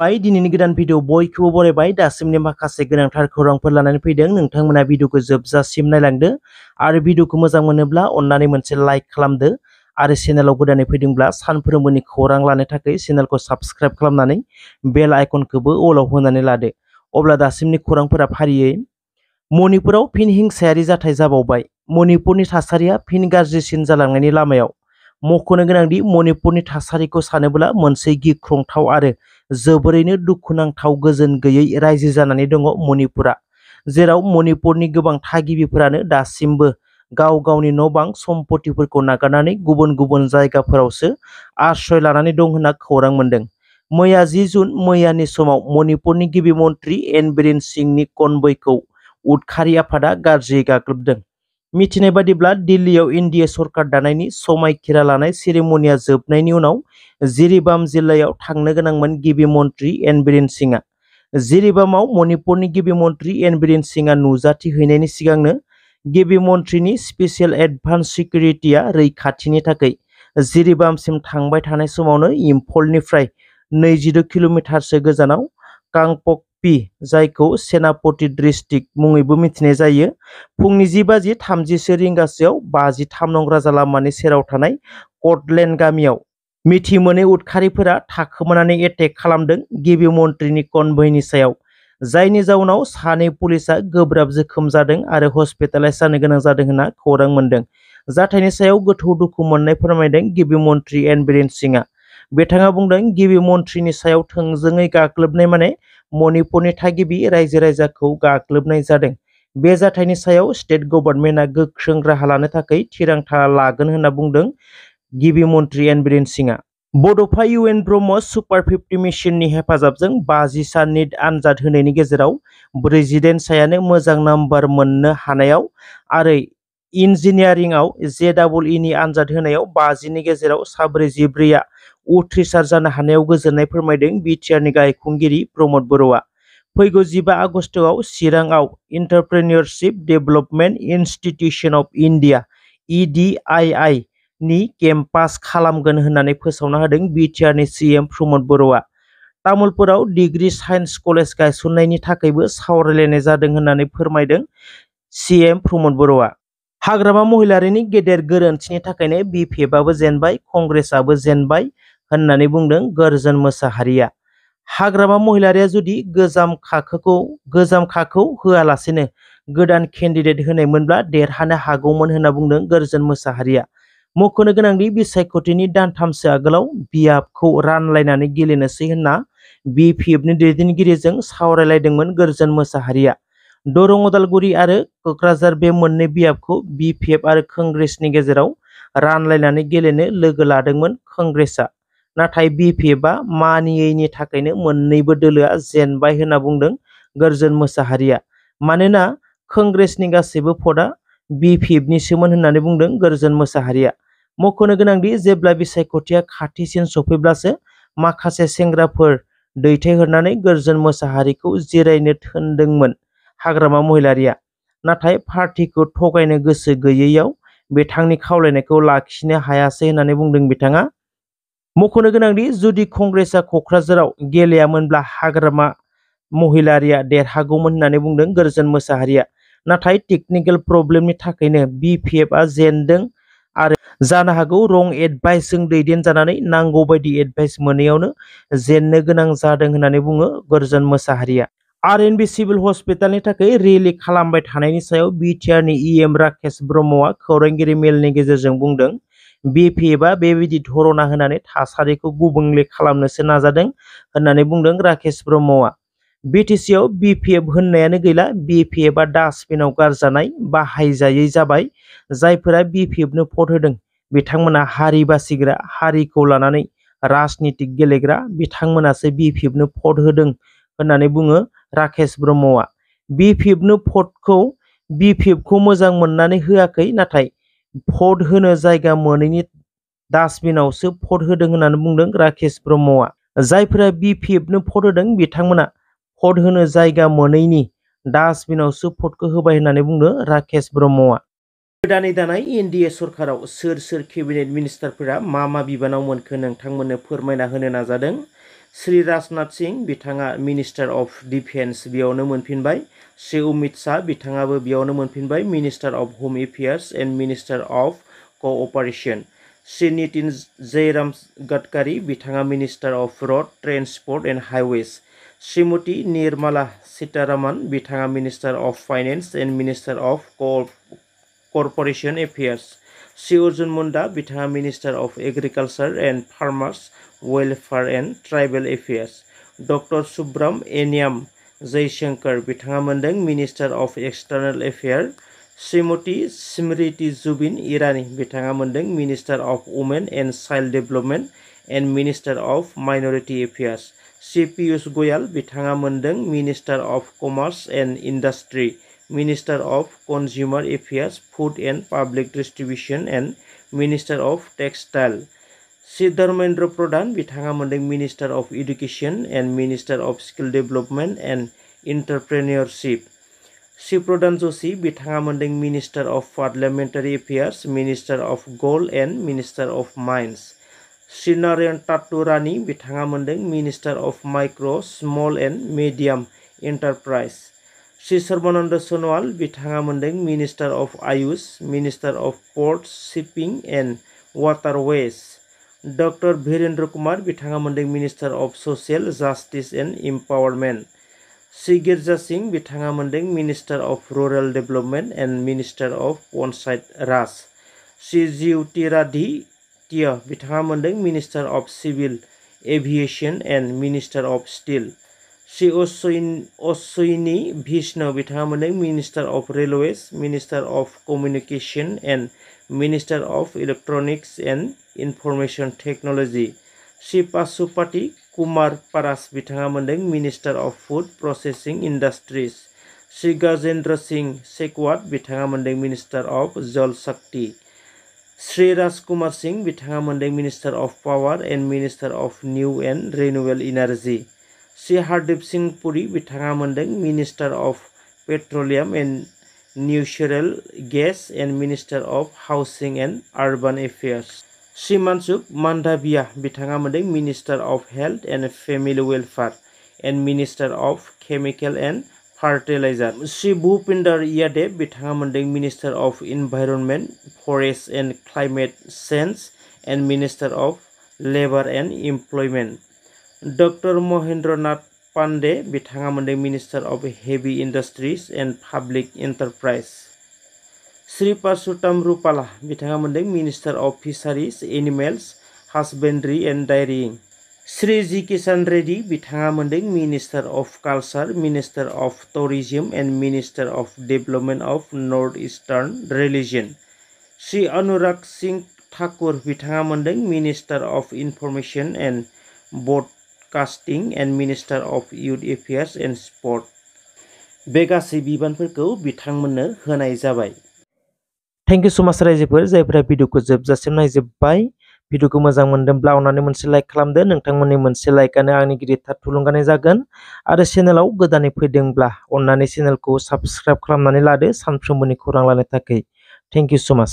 दिनैनि गोदान भिडिअ बयखौबो बरायबाय। दासिमनि माखासे गोनांथार खौरांफोर लानानै फैदों। नोंथांमोना भिडिअखौ जोबजासिम नायलांदो आरो भिडिअखौ मोजां मोनोब्ला अन्नानै मोनसे लाइक खालामदो आरो चेनेलाव गोदानै फैदोंब्ला सानफ्रोमबोनि खौरां लानो थाखाय चेनेलखौ साबस्क्राइब खालामनानै बेल आइकनखौबो अलाव होनानै लादो। अब्ला दासिमनि खौरांफोरा फारियै मणिपुराव फिन हिंसायारि जाथाय जाबावबाय। मणिपुरनि थासारिया फिन गाज्रिसिन जालांनायनि लामायाव। मख'नो गोनांदि मणिपुरनि थासारिखौ सानोब्ला मोनसे गिख्रंथाव आरो जोबोरैनो दुखुनांथाव गोजोन गैयै रायजो जानानै दङ मणिपुरा, जेराव मणिपुरनि गोबां थागिबिफोरानो दासिमबो गाव गावनि न'-बां सम्पथिफोरखौ नागारनानै गुबुन गुबुन जायगाफोरावसो आश्रय लानानै दं होनना खौरां मोन्दों। मैया 10 जुन मैयानि समाव मणिपुरनि गिबि मन्थ्रि एन बीरेन सिंहनि कनभयखौ उदखारि आफादा गाज्रियै गाग्लोबदों। मिथिनाय बादिब्ला दिल्लीयाव एनडीए सरकार दानायनि समायखिरा लानाय सेरेमनिया जोबनायनि उनाव जिरीबाम जिल्लायाव थांनो गोनांमोन गिबि मन्थ्रि एन बीरेन सिंहआ। जिरीबामाव मणिपुरनि गिबि मन्थ्रि एन बीरेन सिंहआ नुजाथि हैनायनि सिगांनो गिबि मन्थ्रिनि स्पेशल एडभान्स सिकिउरिटिया रैखाथिनि थाखाय जिरीबामसिम थांबाय थानाय समावनो इम्फलनिफ्राय 22 किल'मिटारसो गोजानाव कांपकपी, जायखौ सेनापति डिस्ट्रिक्ट मुङैबो मिथिनाय जायो, फुंनि 10:30 रिंगासोआव 53 नं राजा लामानि सेराव थानाय कटलेन्ड गामियाव मिथि मोनै उदखारिफोरा थाखोमानानै एटेक खालामदों गिबि मन्थ्रिनि कनभयनि सायाव, जायनि जाउनाव सानै पुलिसा गोब्राब जोखोम जादों आरो हस्पिटालाइज जानो गोनां जादों होनना खौरां मोन्दों। जाथायनि सायाव गोथौ दुखु मोननाय फोरमायदों गिबि मन्थ्रि एन बीरेन सिंहआ। बिथाङा बुंदों, गिबि मन्थ्रिनि सायाव थोंजोङै गाग्लोबनाय माने मणिपुरनि थागिबि रायजो-राजाखौ गाग्लोबनाय जादों। बे जाथायनि सायाव स्टेट गभर्नमेन्टआ गोख्रों राहा लानो थाखाय थिरांथा लागोन होनना बुंदों गिबि मन्थ्रि एन बीरेन सिंहआ। बड'फा इउएन ब्रह्म सुपार 50 मिशननि हेफाजाबजों 50 सा नीट आनजाद होनायनि गेजेराव 48 सायानो मोजां नाम्बार मोननो हानायाव आरो इन्जिनियारिंआव JEE आनजाद होनायाव 50नि गेजेराव सा 44आ उथ्रिसार जानो हानायाव गोजोननाय फोरमायदों बिटिआरनि गाहाय खुंगिरि प्रमद बर'आ। फैगौ 15 आगस्टआव चिरांआव entrepreneurship development institution of India (EDII) नि केम्पास खालामगोन होननानै फोसावना होदों बिटिआरनि सीएम प्रमद बर'आ। तामुलपुराव डिग्री साइन्स कलेज गायसननायनि थाखायबो सावरायलायनाय जादों होननानै फोरमायदों सीएम प्रमद बर'आ। हाग्रामा महिलारीनि गेदेर गोरोन्थिनि थाखायनो बिपिएफआबो जेनबाय, कंग्रेसआबो जेनबाय होननानै बुंदों गोरजोन मोसाहारिया। हाग्रामा महिलारीया जुदि गोजाम खाखौ होआलासेनो गोदान केन्डिडेट होनायमोनब्ला देरहानो हागौमोन होनना बुंदों गोरजोन मोसाहारिया। मख'नो गोनांदि बिसायख'थिनि दानथामसो आगोलाव बियाबखौ रानलायनानै गेलेनोसै होनना बिपिएफनि दैदेनगिरिजों सावरायलायदोंमोन गोरजोन मोसाहारिया। दरं, उदालगुरि आरो क'क्राझार बे मोननै बियाबखौ बिपिएफ आरो कंग्रेसनि गेजेराव रानलायनानै गेलेनो लोगो लादोंमोन कंग्रेसआ, नाथाय बिपिएफआ मानियैनि थाखायनो मोन्नैबो दोलोआ जेनबाय होनना बुंदों गोरजोन मोसाहारिया। मानोना कंग्रेसनि गासैबो भटआ बिपिएफनिसोमोन होननानै बुंदों गोरजोन मोसाहारिया। मख'नो गोनांदि जेब्ला बिसायख'थिया खाथिसिन सफैब्लासो माखासे सेंग्राफोर दैथायहरनानै गोरजोन मोसाहारिखौ जिरायनो थोनदोंमोन हाग्रामा महिलारीया, नाथाय पार्टिखौ थगायनो गोसो गैयैयाव बिथांनि खावलायनायखौ लाखिनो हायासै होननानै बुंदों बिथाङा। मख'नो गोनांदि जुदि कंग्रेसआ क'क्राझाराव गेलेयामोनब्ला हाग्रामा महिलारीया देरहागौमोन होननानै बुंदों गोरजोन मोसाहारिया, नाथाय टेकनिकेल प्रब्लेमनि थाखायनो बिपिएफआ जेनदों आरो जानो हागौ रं एडभाइसजों दैदेनजानानै नांगौ बायदि एडभाइस मोनैयावनो जेननो गोनां जादों होननानै बुङो गोरजोन मोसाहारिया। आरएनबि सिभिल हस्पिटालनि थाखाय रेलि खालामबाय थानायनि सायाव बिटिआरनि इएम राकेश ब्रह्मआ खौरांगिरि मेलनि गेजेरजों बुंदों, बिपिएफआ बेबायदि धरना होनानै थासारिखौ गुबुंले खालामनोसो नाजादों होननानै बुंदों राकेश ब्रह्मआ। बिटिसिआव बिपिएफ होननायानो गैला, बिपिएफआ डास्टबिनाव गारजानाय, बाहायजायै जाबाय। जायफोरा बिपिएफनो भट होदों बिथांमोना हारि बासिग्रा, हारिखौ लानानै राजनितिक गेलेग्रा बिथांमोनासो बिपिएफनो भट होदों होननानै बुङो राकेश ब्रह्मआ। बिपिएफखौ मोजां मोननानै होआखै, नाथाय भट होनो जायगा मोनैनि डास्टबिनावसो भट होदों होननानै बुंदों राकेश ब्रह्मआ। जायफोरा बिपिएफनो भट होदों बिथांमोना भट होनो जायगा मोनैनि डास्टबिनावसो भटखौ होबाय होननानै बुंदों राकेश ब्रह्मआ। गोदानै दानाय एनडिए सरकाराव सोर सोर केबिनेट मिनिस्टारफोरा मा मा बिबानाव मोनखो नोंथांमोननो फोरमायना होनो नाजादों। श्री राजनाथ सिंह बिथाङा मिनिस्टार अफ डिफेन्स बेयावनो मोनफिनबाय। श्री अमित शाह बिथाङाबो बेयावनो मोनफिनबाय minister of home affairs and minister of cooperation. Shri Nitin Jairam Gadkari बिथाङा minister of road transport and highways. Shrimati Nirmala Sitharaman बिथाङा minister of finance and minister of corporation affairs. Shri Arjun Munda बिथाङा minister of agriculture and farmers welfare and tribal affairs. Doctor Subrahmanyam Jaishankar बिथाङा मोनदों minister of external affair. Shrimati Smriti Zubin Irani बिथाङा मोनदों minister of women and child development and minister of minority affairs. Shri Piyush Goyal बिथाङा मोनदों minister of commerce and industry, minister of consumer affairs, food and public distribution and minister of textile. Shri Dharmendra Pradhan बिथाङा मोनदों minister of education and minister of skill development and entrepreneurship. Shri Pradhan Joshi बिथाङा मोनदों minister of parliamentary affairs, minister of gold and minister of mines. Shri Narayan Taturani बिथाङा मोनदों minister of micro' small and medium enterprise. Shri Sarbananda Sonowal बिथाङा मोनदों minister of AYUSH, minister of ports, shipping and waterways. Doctor Virendra Kumar बिथाङा मोनदों minister of social justice and empowerment. Shri Girija Singh बिथाङा मोनदों minister of rural development and minister of Panchayat Raj. Shri Jyotiraditya बिथाङा मोनदों minister of civil aviation and minister of steel. Shri Ashwini Vishnu बिथाङा मोनदों minister of railways, minister of communication and minister of electronics and information technology. Shri Pashupati Kumar paras बिथाङा मोनदों minister of food processing industries. Shri Gajendra Singh Shekhawat बिथाङा मोनदों minister of जल शक्ति। श्री राजकुमार सिंह बिथाङा मोनदों minister of power and minister of new and renewable energy. Shri Hardeep Singh Puri बिथाङा मोनदों minister of petroleum and natural gas and minister of housing and urban affairs. Shri Mansukh Mandaviya बिथाङा मोनदों minister of health and family welfare and minister of chemical and fertilizer. Shri Bhupinder Yadav बिथाङा मोनदों minister of environment, forest and climate change and minister of labour and employment. Doctor Mahendra Nath Pandey बिथाङा मोनदों minister of heavy industries and public enterprise. Shri Parshuram Rupala बिथाङा मोनदों minister of fisheries, animals husbandry and dairying. Shri G Kishan Reddy बिथाङा मोनदों minister of culture, minister of tourism and minister of development of north eastern region. Shri Anurag Singh Thakur बिथाङा मोनदों minister of information and broadcasting and minister of youth affairs and sport. बे गासै बिबानफोरखौ बिथांमोननो होनाय जाबाय। थेंक इउ सो माच रायजोफोर जायफोरा भिडिअखौ जोबजासिम नायजोब्बाय। भिडिअखौ मोजां मोनदोंब्ला अननानै मोनसे लाइक खालामदो। नोंथांमोननि मोनसे लाइकआनो आंनि गिदिरथार थुलुंगानाय जागोन। आरो चेनेलाव गोदानै फैदोंब्ला अननानै चेनेलखौ साबस्क्राइब खालामनानै लादो सानफ्रोमबोनि खौरां लानो थाखाय। थेंक इउ सो माच।